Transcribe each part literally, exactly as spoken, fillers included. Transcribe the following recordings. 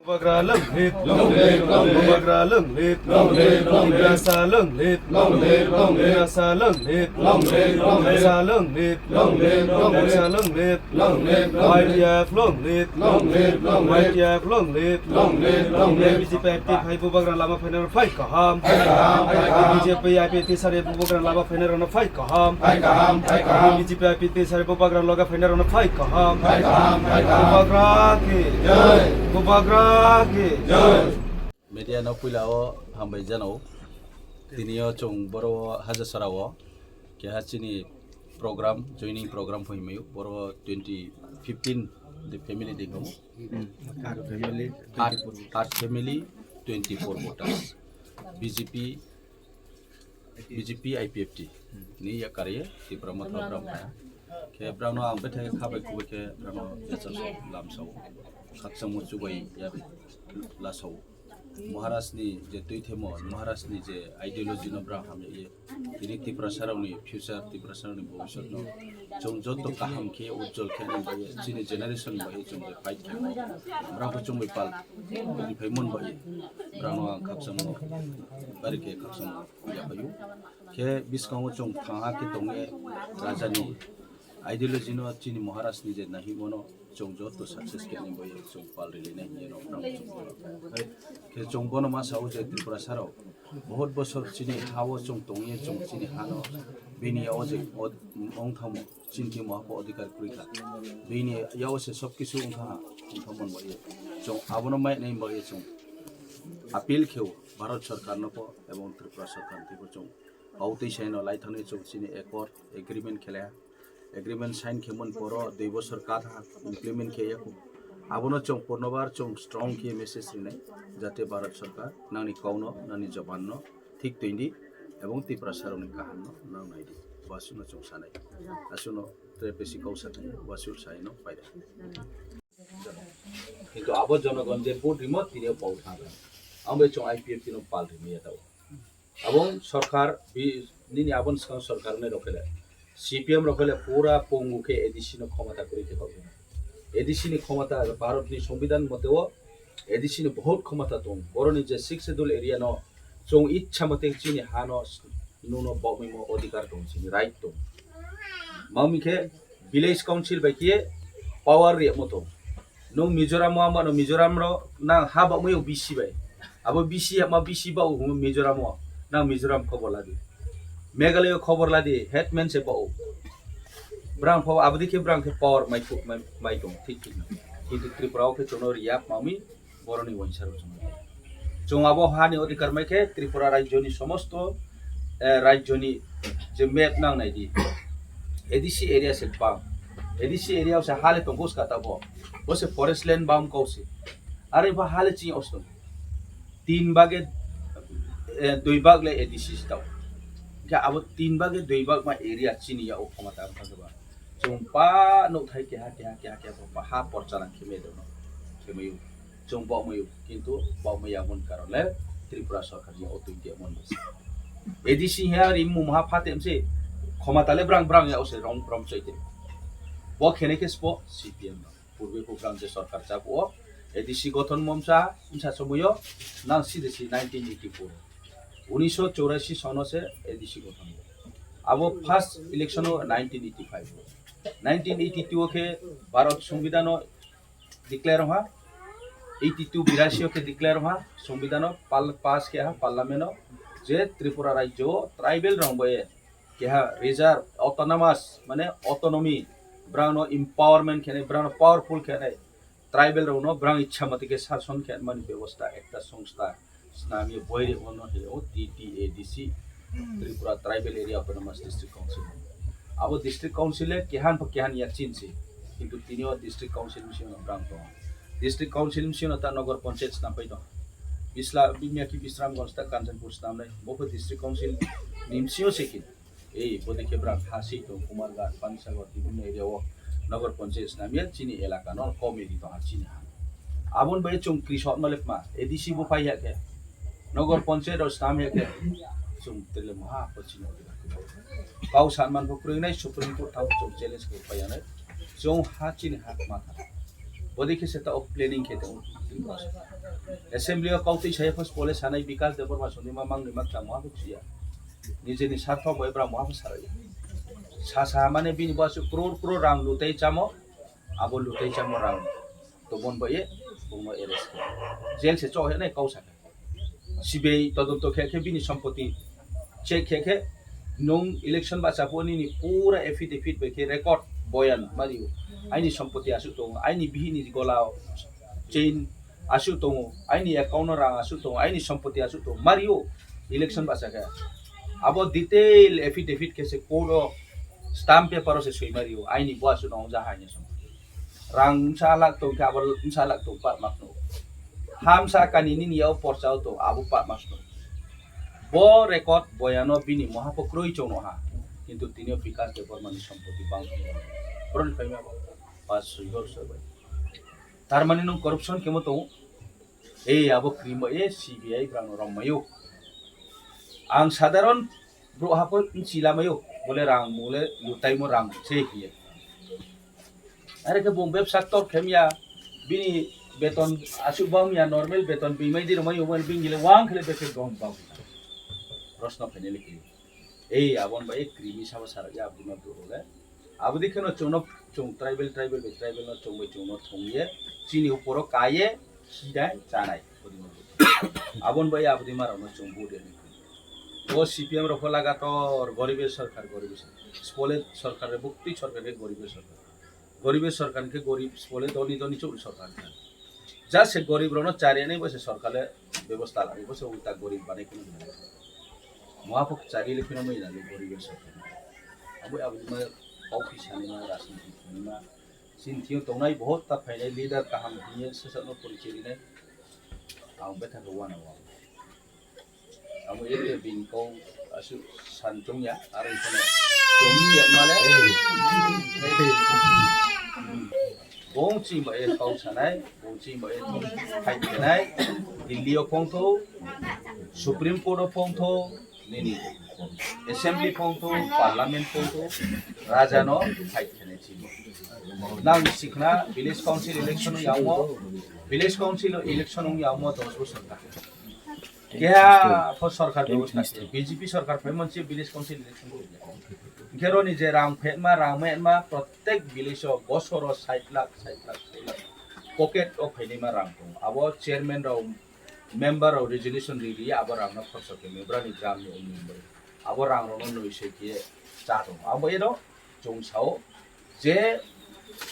Bubagra long live, long live, long live. Bubagra long live, long live, long live. Tiprasa long live, long live, long live. Tiprasa long live, long live, long live. Tiprasa long live, long live, long live. Tiprasa long live, long live, long live. Y T F long live, long live, long live. Y T F long live, long live, long live. B J P active hai Bubagra lama phainai rok phai kaham. Phai kaham, phai kaham. B J P I P F T sari Bubagra lama phainai rok phai kaham. Phai kaham, phai kaham. B J P I P F T sari Bubagra loga phainai rok phai kaham. Phai kaham, phai kaham. Bubagra ki jai. Bubagra ki jai. Media no puila o hambai jano. Tini o chwng boro o Hajasara o keha chini program, joining program phoi mayo. Boro twenty fifteen the family de komo. Ar family, ar, ar family twenty-four voters. B J P, B J P I P F T ni yakari Tipra Motha bram khe brano ang bethai khabai kubai khe brano yacha lamsao khakchangmo chubai ya lasao. Maharaj ni je tuithemo, Maharaj ni je ideology no bra hamya ye. Tini Tiprasa rokni future, Tiprasa rokni bhobishyot no chwng joto kaham khe, ujjwal khe nang bai chini generation bai chwng je fight khe. Bra ko chwng bai pal, ni phai mon bai. Brano ang khakchangmo, bari khe khakchangmo ya phaio. Khe biskango chwng thangha khe tonge raja ni ideology no chini Maharaj ni je nahi mono chwng joto success khe ni bai chwng pal rili nai ni rok nang chwng. Khe chwng bono ma sao je Tripura saro bahut bosor chini ha o chwng tongye chwng chini ha no bini o je o ong thamo chini thimo ha po adhikar kwrwi kha. Bini ya o se sob kisu ong kha ha ong thamo bai chwng abono mai nai bai chwng appeal kheo Bharat Sarkar no po ebong Tripura Sarkar no po chwng. Kautwi saino lai thangwi chwng chini accord, agreement khe lai ha. Agreement sign khe mon poro dui bosor ka tha implement khe ya kho. Abono chwng purnobar chwng strong khe message rinai, jate Bharat Sarkar nangni kauno, nangni jabanno thik twindi ebong Tiprasa rokni kahamno nang naidi. Bo aswkno chwng sanai. Aswkno tre pesi kau sathai, bo aswk saino paida. Kintu abo jonogon je vote rimo tini o pau thang. Ang bai chwng I P F T no pal rimi ya tao. Abo sorkar bi nini abo swkang sorkar ne rokele. C P M rokele pura pongu khe A D C no khomata kwrwi khe kok. A D C ni khomata Bharat ni Songbidan mote o A D C ni bahut khomata tong. Boroni je sixth schedule area no chwng ichha mote chini ha no nuno bokmimo adhikar tong, chini right tong. Mami khe village council bai khe power riyamo tong. Nung Mizoram o ama no Mizoram ro nang ha bokmai o B C bai. Abo B C ama B C ba o Mizoram o nang Mizoram khobor ladi. Meghalaya khobor ladi headman se ba o. Brang pho abadi khe brang khe power mai khu-, mai, mai tong thik thik. Kintu Tripura o khe chono riyak mami boroni wansaro chwng. Chwng abo hani odhikar mai khe Tripura rajyoni somosto, eh, rajyoni je map nang nai di. A D C area se bam. A D C area se hale tong kos kata bo. Bo se forest land bam kau se. Are ba hale chini oston. Tin bage, eh, dui bag le A D C se tau. Khe abo tin bage dui bag ma area chini ya o khomata ang thang ba. Chwng pa nukthai keha, keha, keha, keha, pa ha porcha nang khemai dono. Khemai o. Chwng bokmai o. Kintu bokmai ya mon karon le Tripura sorkar ni o twi de mon basi. A D C he ari mum ha phatem se. Khomata le brang brang ya o se rom, rom choi de. Bo khene khe spo C P M no. Purbe program je sorkar chabu o A D C gothon momsa, msa somoyo, nang side si nineteen eighty-four. Unisho chorasi sono se A D C gothon. Abo first election o nineteen eighty-five. Nineteen eighty-two o khe Bharat Songbidan o declare ha. Eighty-two birasi o khe declare ha. Songbidan o pal-, pass khe ha parliament o je Tripura rajyo o tribal rong bo e keha reserve, autonomous, mane autonomy, brano empowerment khenai, brano powerful khenai, tribal rokno brang ichha mati khe sason khenmani bebosta ekta songstha snamya boire ono he o T T A D C, Tripura Tribal Area Autonomous District Council. Abo District Council e kehan pha kehan ya chinsi, kintu tini o District Council misi ono brang tongo. District Council misi ono ta Nagar Panchayat snampai tongo. Bisla, bimya ki Bisramganj ta Kanchanpur snamnai, bo pha District Council ni misi o se kin. Ei, bodi khe brang ha si tong Kumarghat, Panisagar, bibhinno area o Nagar Panchayat snamya chini elaka no kom eri tong ha chini ha. Abon bai chwng krisok no lekma, A D C bo phai ya khe. Nagar Panchayat o snam ya khe. Chwng tele maha ko chini odhikar khe. Kau sanman bo kwrwi nai Supreme Court thang chwng challenge ko phai ya nai. Chwng ha chini ha ma tha. Bodi khe se ta o planning khe tong. Assembly o kautwi saya phos pole sanai Bikas Debbarma songni ma mangni ma chamo abo siya. Nijeni sartho bo ebra mo abo saraya. Sa sa mane bini bo asuk crore crore rang lutai chamo, abo lutai chamo rang tobon bo ye bongno arrest khe. Jail se cho he nai kau saka. C B I todonto khe khe bini sompoti check khe khe nung election bacha pho nini pura affidavit bai khe record boyan mario. Aini sompoti asuk tongo, aini bihini gola chain asuk tongo, aini account o rang asuk tongo, aini sompoti asuk tongo, mario election bacha khe. Abo detail affidavit khe se court o stamp paper o se soi mario, aini bo asuk nong ja haini sompoti. Rang msa lak tong khe abo msa lak tong pa mak no. Ha msa kani nini yao porcha o tong abo pa mak no. Bo record boyano bini moha pho kroi chong no ha. Kintu tini o Bikas Debbarma ni sompoti bang. Bron phaima bo. Pas sui bor soi bai. Tar mane nung corruption kemo tongo? Ei abo krimo e C B I brang rom mayo. Ang sadharon bro hapo chila mayo. Bole rang bole lutaimo rang se hiye. Are ke bong bebsa tor khemya bini beton asuk bang ya normal beton bimai dir mayo bini gile wang khele beke gom bang. Rosno pheneli ki. Ei abon ba ek krimi sabo sarak ya abdi ma bro le. Abdi kheno chungno chung tribal, tribal bai tribal no chung bai chungno thongye chini uporo kaye sidai chanai. Abon bai abdi ma rokno chung bu de ni. O C P M rok pho lagator goribe sarkar, goribe sarkar. Spole sarkar re bukti sarkar re goribe sarkar. Goribe sarkar ke gorib spole doni doni chuk sarkar. Ja se gorib rokno chari ani bo se sarkar le bebosta lagi bo se ulta gorib banai kunu. Moha pho chari le kunu mai na goribe sarkar. Abo abdi ma office ani ma rajniti ani ma. Chini thio tongnai bahut ta phainai leader kaham hiye sasakno porichoi rinai. Ang betha khe wana wa. Amo ere bini kau asu san chungya, aro ikhano chungya male. Bong chima e kau sanai, bong chima e thong khai khenai, Delhi o phongtho, Supreme Court o phongtho, nini Assembly phongtho, Parliament phongtho, Raja no fight khenai chini. Nang sikna village council election o yangmo, village council election o yangmo dos bosor ta. Keha pho sarkar bebosta khe, B J P sarkar phai monsi village council election khe. Hingke roni je rang phetma, rang metma, prottek village o bosoro sait lakh, sait lakh, sait lakh pocket o phainima rang tongo. Abo chairman rok member rok resolution ri ri abo rang no khorsa khe member ni gram ni member abo rang rok no noi se khe cha tongo. Abo eno chwng sao je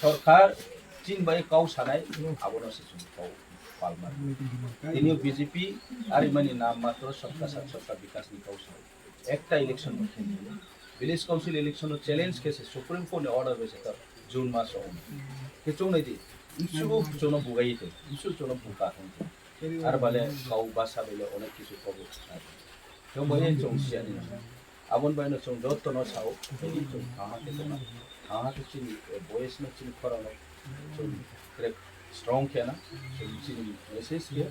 sorkar chini bai kau sanai abo no se chwng kau palma. Tini B J P ari mani nam matro sabka sath sabka bikas ni kau sao. Ekta election bo khe village council election no challenge khe se Supreme Court ni order bai se ta June mas o. Khe chwng nai di. Insu chwng no bugai te. Insu chwng no buka thang te. Ar bale kau basa bele onek kisu kobo. Chwng bai chwng siya ni. Abon bai no chwng jotto no sao. Edi chwng thangha khe tongna. Thangha khe chini, eh, boys no chini khorang no. Chwng krek strong khe na. Chwng chini message khe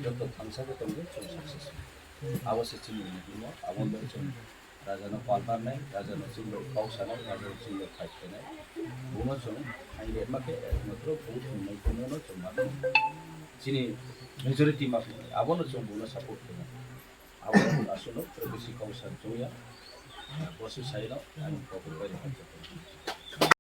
jotto thangsa khe tongde chwng success. Abo se chini ni himo. Abon bai chwng Raja no pal parnai, raja no chini rok kau sanai, raja no chini rok fight khenai. Bono chwng hai ret ma khe ekmatro vote hwnwi bono no chwng ma khe. Chini majority ma khe. Abo no chwng bono support khenai. Abo no aswk no privacy kau san chwngya. Bosi sai no ani kau bai bai.